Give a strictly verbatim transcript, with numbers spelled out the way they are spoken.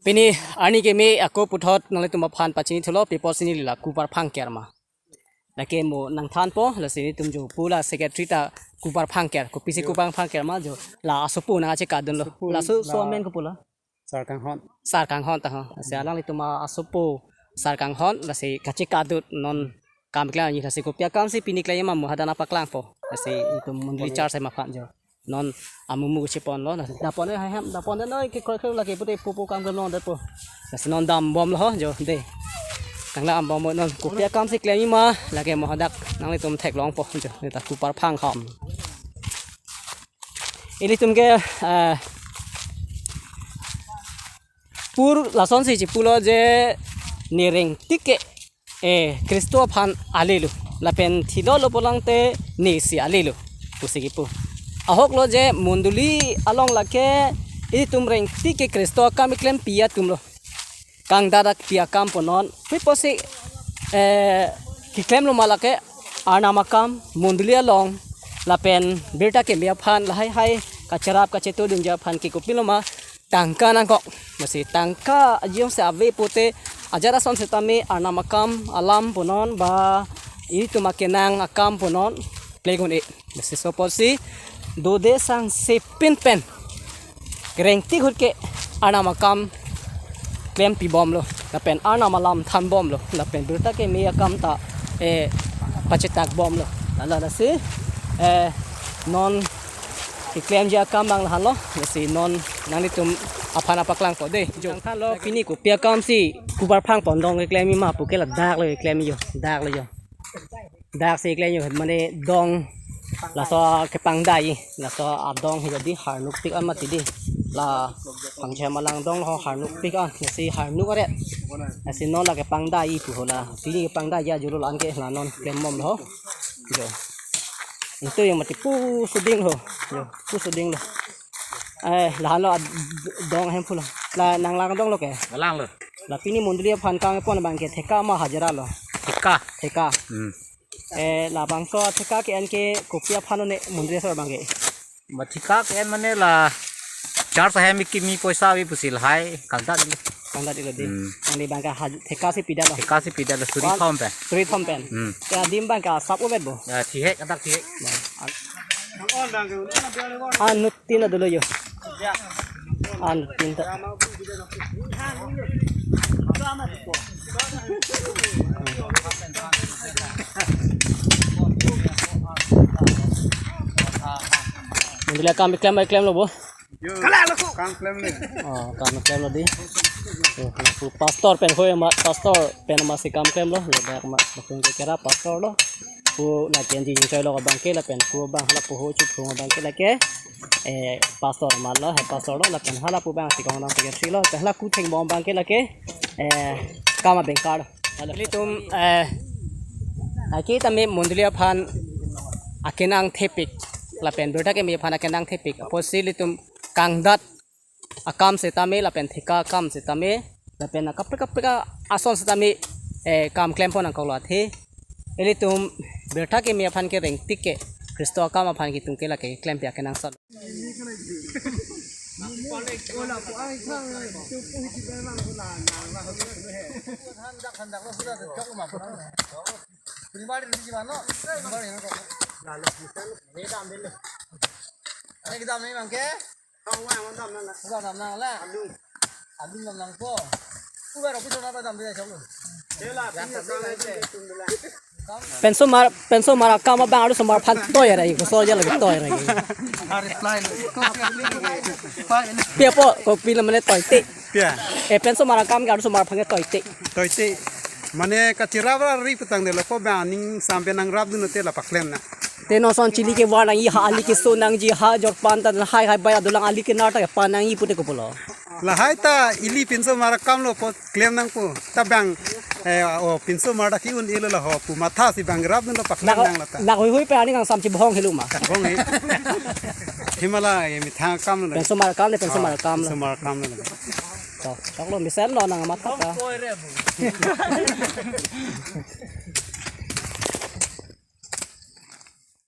Pini arni keme ako puthot nanglitum aphan pachini thulo, pi apotsi neli la kuparphang ker ma. Lake mo nangthanpo, lasi nelitum jo pu la secretary ta kuparphang ker, kopisi kuparphang ker ma jo la asopo nangchekadunlo. Asopo laso la so amen kopi la? Sar Kanghon. Sar Kanghon ta ho. Lasi alanglitum asopo Sar Kanghon, lasi kachekadun non kam keklem arni, lasi kopi akamsi pini keklem ma mo hadak nangpaklangpo. Lasi itum mondoli charge ma aphan jo non amumu cheponlo, lasi dapon hai hem, dapon noi kekroi kroi lake pute pupu kam klemlong detpo. Lasi non dambomlo ho jo de. Kangdambom non kopi akamsi klem ma lake mo hadak nanglitum theklongpo jo. Neta kuparphang ham. Ilitum ke, eh, pur lasonsi chipulo je ne rengtik ke, eh, Khristo aphan alelo. Lapen thilolo pulangte nesi alelo pusi kipu. Ahoklo je mondoli along lake ilitum rengtik ke Khristo akam keklempi atumlo. Kangdat akpi akam punon. Pi apotsi, eh, keklemlo ma lake Arnam akam, mondoli along, lapen birta keme aphan, lahai hai kacherap kachetudunji aphan ke kopilo ma tangka nangkok. Lasi tangka ajiyongsi ave pute ajat ason setame Arnam akam alam punon ba itum akenang akam punon plegun e. Lasi so apotsi dode sangse pin pen kerengtik ahut ke Arnam akam klempibomlo, lapen Arnam alam thanbomlo, lapen birta keme akam ta, eh, pachetakbomlo. Lala lasi, eh, non keklemji akam abang lahenlo, lasi non nanglitum aphan nangpaklangpo de. Jo. Nangthanlo pini kopi akamsi kuparphang pondong keklem ma pu ke ladak lo keklem jo, dak lo jo. Daksi keklem jo mane dong laso kepangdai, laso adong he jadi harnuk pik an mati di. La pangcham alang dong lo harnuk pik an, lasi harnuk aret. Lasi non la kepangdai pu ho la. Pini kepangdai ya julu la-an ke la non klembomlo. Jo. Itu yang mati pu suding ho. Jo, pu suding lo. Eh, lahenlo ad-, dong hem pulo. La nanglang dong lo ke? Langlo. La pini mondoli aphan kangpon abang ke theka ma hajira lo? Theka. Theka. Hmm. Eh, labangso theka ke-en ke kopi aphan un-e mondoli asor abang ke? Ma theka ke-en mane la charge ahem kimi poisa ave pusi lahai kangdat di. Kangdat di lo di. Hmm. Nangli abang ke haj-, theka si pidetlo? Theka si pidetlo suri thom pen. Suri thom pen. Hmm. Ya adim abang ke asap ovet bo? Ya thihek, adak thihek. Ba, ak- Anut tin dolo jo. Anut tin ta. Mondoli akam klem, klemlo bo? Yo. Kala lo ko. Kam klem ni. Oh, kam klemlo di. Oh, lapu pastor pen hoi ma, pastor pen masi kam klemlo. Ladak ma, lapen ke kera pastor lo. Pu la kenji ni choi lo abang ke lapen pu abang hala pu ho chup pu abang ke lake, eh, pastor ma lo, he pastor lo, lapen hala pu abang si kong dam ke si lo, lapen hala ku thengbom abang ke lake, eh, kam abengkar. Ilitum, eh, aki tame mondoli aphan akenang thepik, lapen birta keme aphan akenang thepik. Apotsi ilitum kangdat akam setame lapen theka akam setame lapen akaprek kaprek ason setame, eh, kam klempon nangkoklo athe. Ilitum birta keme aphan ke rengtik ke Khristo akam aphan kitung ke lake klempi akenangsot. Ane kedam ni abang ke? Kedam nang la. Alu. Alu kedam nangpo. Uber office na kedam dia chong. Penso mar, penso mar akam abang arusomar aphan toi ra, ko so ja lagi toi ra. Reply lo. Pi apo, kopi lo mane toite. Pi a? Eh, penso mar akam ke arusomar aphan ke toite. Toite. Mane kachirap ra ri petangdetlo ko abang aning sampe nangrapdun te la paklem nang. Te non ason chili kevar nangji ha, ali keso nangji ha, jorpan ta hai hai bai adolang ali kenar ta kepan nangji pute kopilo? Lahai ta ili pinso mar akam lo pu klem nangpo. Ta abang, eh, o pinso mar ta ke-un-elo la ho pu matha si abang rapdunlo paklem nang la ta. Lak hoi hoi pe aning kangsam chibohong helo ma. Bong he. Himala ye methang akam lo. Penso mar akam le, penso mar akam lo. Penso mar akam lo. To, tak lo mesen lo nang matha ta.